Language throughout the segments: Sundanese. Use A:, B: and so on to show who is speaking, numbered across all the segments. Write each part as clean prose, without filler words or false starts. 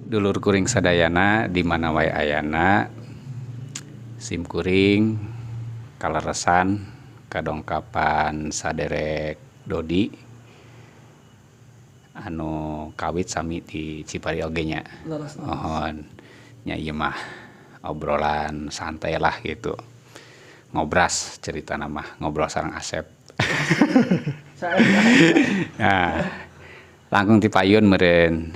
A: Dulur kuring sadayana di mana wae ayana, sim kuring kaleresan kadongkapan saderek Dodi anu kawit sami di Cipari oge nya.
B: Leres.
A: Mohon nya, ieu mah obrolan santai lah gitu, ngobras cerita nama, ngobrol sareng Asep. Nah, langkung ti payun meureun,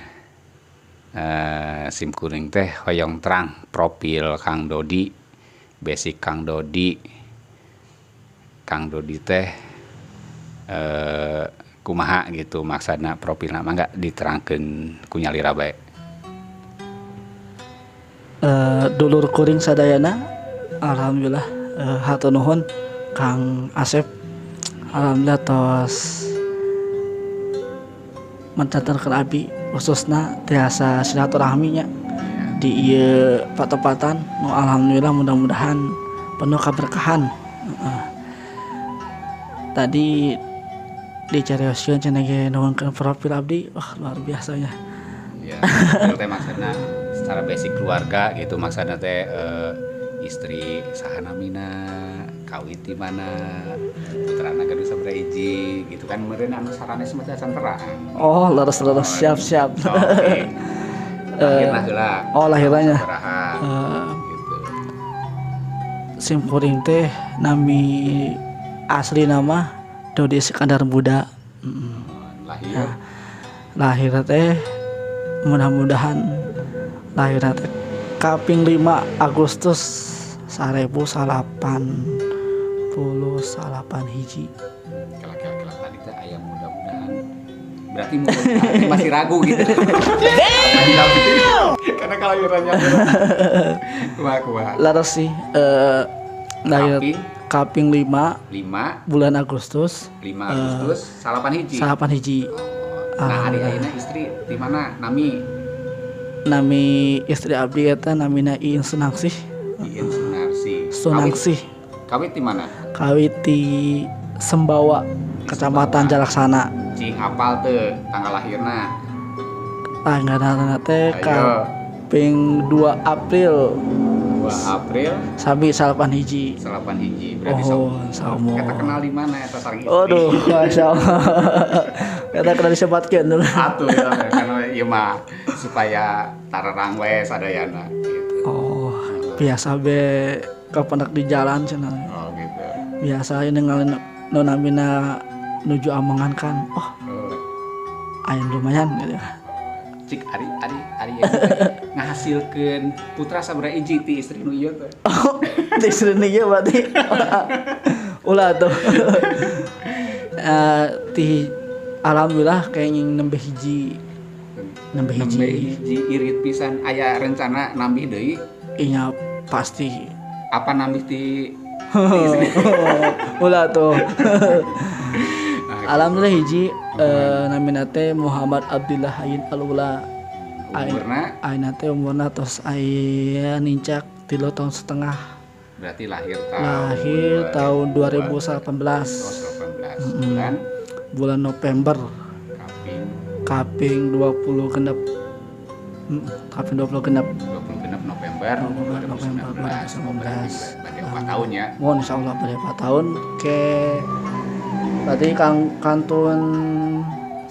A: sim kuring teh hoyong terang profil Kang Dodi, basic Kang Dodi. Kang Dodi teh kumaha gitu maksudna profilna, mangga diterangkeun ku nyalira bae.
B: Dulur kuring sadayana, alhamdulillah, hatur nuhun Kang Asep, alhamdulillah tos mencatatkan abi, khususna tiasa silaturahmi nya di ieu patepatan nu alhamdulillah mudah-mudahan penuh keberkahan. Heeh. Tadi dicarioskeun cenah ge nuhunkeun profil abdi, wah, luar biasa nya.
A: Ya, profil teh maksudna secara basic keluarga gitu, maksudna teh istri saha namina, kawit di mana, putrana gaduh sabaraha hiji gitu kan meureun, anu sanes mah teh acan terang.
B: Oh, leres leres, siap siap.
A: Oke. Lahirna heula.
B: Oh, lahirnya.
A: Sabaraha gitu.
B: Sim kuring teh nami asli nama Dodi Iskandar Muda.
A: Lahir
B: Nah, lahir teh mudah-mudahan lahir teh kaping 5 Agustus 1089 hiji.
A: Kela kela kela, tadi teh aya mudah-mudahan, berarti mudah-mudahan masih ragu gitu. Karena kelahirannya kumaha kumaha?
B: Leres sih, lahir
A: Kaping?
B: Kaping 5
A: 5
B: bulan Agustus.
A: 5 Agustus salapan hiji.
B: Salapan hiji.
A: Oh. Nah, ari ayeuna istri di mana nami?
B: Nami istri abdi eta namina Iin Sunangsih.
A: Iin Sunarsi.
B: Sunangsih.
A: Kawit, kawit di mana?
B: Kawit di Sembawa, Kecamatan Jalaksana.
A: Cing apal teu tanggal lahirna?
B: Tanggal teh
A: Ayo.
B: Kaping 2 April.
A: 2 April.
B: Sami salapan hiji.
A: Salapan hiji berarti.
B: Oh, saumur.
A: Kita kenal di mana eta sareng istri?
B: Aduh, masya Allah. Kita kena disebatkan dulu.
A: Atuh ya, karena ieu mah supaya tarerang we sadayana gitu.
B: Oh, biasa be kapendak di jalan cenah.
A: Oh, gitu.
B: Biasa ini ngalin nu namina nuju amengan kan. Oh, aya lumayan gitu.
A: Cik, ari ari ari ieu teh ngahasilkeun putra sabaraha hiji ti istri nu ieu teh?
B: Oh, ti istri nu ieu berarti. Ulah tuh. Ti alhamdulillah kayaknya nembe hiji. Nembe hiji.
A: Nembe hiji, irit pisan. Aya rencana nambih deui?
B: Iya, pasti.
A: Apa nambih ti istri?
B: Ulah tuh. Alhamdulillah hiji, namina teh Muhammad Abdillah Ain Alula.
A: Umurna?
B: Ayeuna teh umurna tos aya nincak 3,5 tahun.
A: Berarti lahir tahun
B: Lahir tahun 2018.
A: Oh, 18 bulan
B: Bulan November.
A: Kaping
B: Kaping 20 genep. Kaping 20 genep.
A: 20 genep November
B: November
A: 2019.
B: 2019.
A: Oh, berarti 4 tahun ya.
B: Mohon insyaallah pada 4 tahun ke berarti kang kantun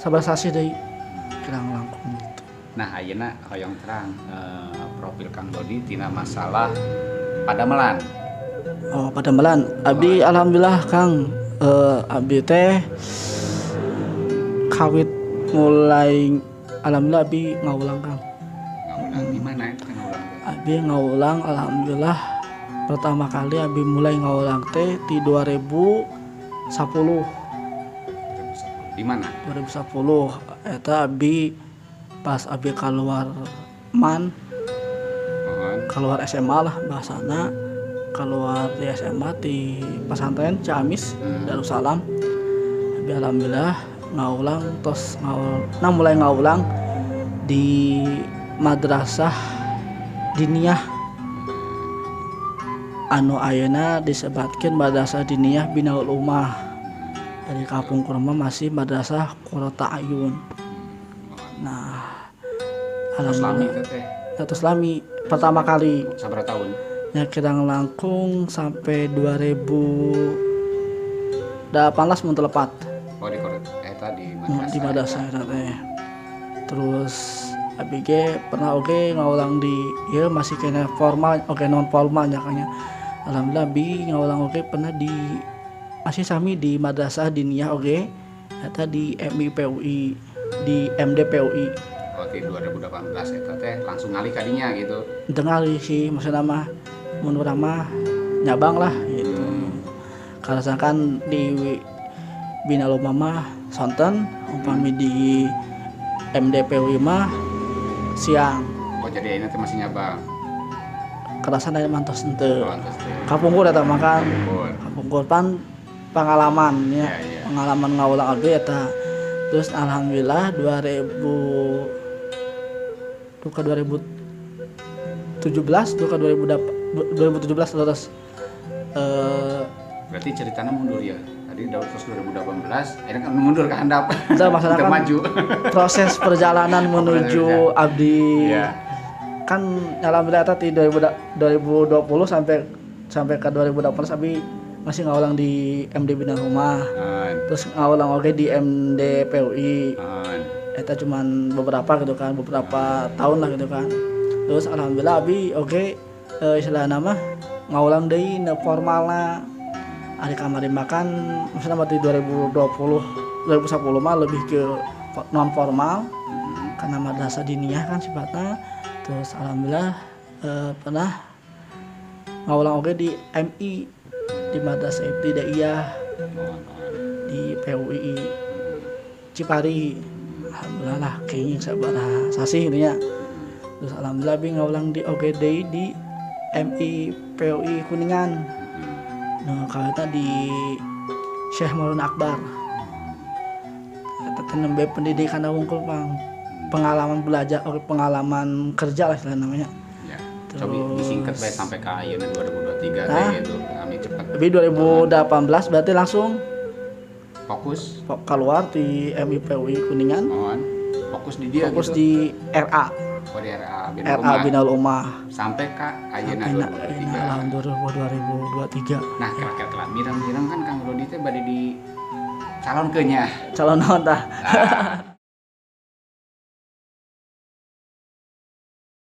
B: sabar sasih deui kirang langkung gitu.
A: Nah, ayeuna hoyong terang profil Kang Dodi tina masalah padamelan.
B: Oh, padamelan. Abdi alhamdulillah Kang, abdi teh kawit mulai alhamdulillah abdi ngawulang, Kang.
A: Ngawulang di mana itu ngawulang teh?
B: Abdi ngawulang alhamdulillah pertama kali abdi mulai ngawulang teh di 2010.
A: 2010. Di mana?
B: 2010 eta abdi pas abdi keluar MAN,
A: Mohon.
B: Keluar SMA lah bahasana, keluar di SMA di pesantren Ciamis, Darussalam. Abdi alhamdulillah ngawulang tos ngawul, nah mulai ngawulang di madrasah diniyah anu ayeuna disebatkeun Madrasah Diniyah Binaul Ummah, dari kapungkur mah masih Madrasah Qurrota Ayun. Nah,
A: Terus lami itu teh.
B: Terus lami pertama kali.
A: Sabaraha tahun?
B: Ya kira langkung sampai 2018 mun teu lepat.
A: Oh di eta di madrasah.
B: Di madrasah eta teh. Terus abi ge pernah oge ngawulang di ya masih kena formal oge non formal nya kayaknya. Alhamdulillah abi ngawulang oge pernah di masih sami di madrasah diniyah oge eta di MIPUI di MDPUI.
A: Oh di 2018 eta teh langsung ngalih kadinya gitu.
B: Teu ngalih sih maksudna mah mun urang mah nyabang lah gitu. Karena kan di Bina Loma mah sonten umpami di MDPUI mah siang.
A: Oh jadi ini teh masih nyabang.
B: Kerasan aya mantos henteu. Kapungkur eta mah kan. Kapungkur pan pengalaman ya. Yeah. Pengalaman ngawulang abdi eta. Terus alhamdulillah 2017 terus
A: berarti ceritanya mundur ya. Tadi terus 2018 akhirnya kan mundur ke handap.
B: Itu masalah kan
A: maju.
B: Proses perjalanan menuju abdi.
A: Yeah.
B: Kan alhamdulillah tadi 2020 sampai ke 2018 abdi masih ngawulang di MD Bina Rumah. Terus ngawulang oge di MDPUI. Eta cuman beberapa gitu kan, beberapa tahun lah gitu kan. Terus alhamdulillah abi oge istilahna mah ngawulang deui nu formalna. Ari kamari makan maksudna di 2020 2010 mah lebih ke non formal karena madrasah diniyah kan sifatnya. Terus alhamdulillah pernah ngawulang oge di MI di Madrasah Ibtidaiyah di PUI Cipari. Alhamdulillah lah kayaknya sabaraha sasih gitu nya. Terus alhamdulillah abi ngawulang di oge deui di MI PUI Kuningan. Nah, kalau eta di Syekh Maulana Akbar. Eta teh nembe pendidikan wungkul pang. Pengalaman belajar, pengalaman kerja lah istilah namanya.
A: Ya. Coba disingkat bae sampai ke ayeuna 2023 teh gitu. Kami cepat.
B: Tapi 2018 berarti langsung
A: fokus
B: keluar di MIPUI Kuningan.
A: Fokus di dia.
B: Fokus
A: gitu.
B: Di RA.
A: Oh, di RA
B: Binal Ummah.
A: Sampai ke ayeuna 2023.
B: Alhamdulillah 2023.
A: Nah, kira-kira mireng-mireng kan Kang Rodi teh bade di calonkeun nya.
B: Calon naon tah?
A: Nah.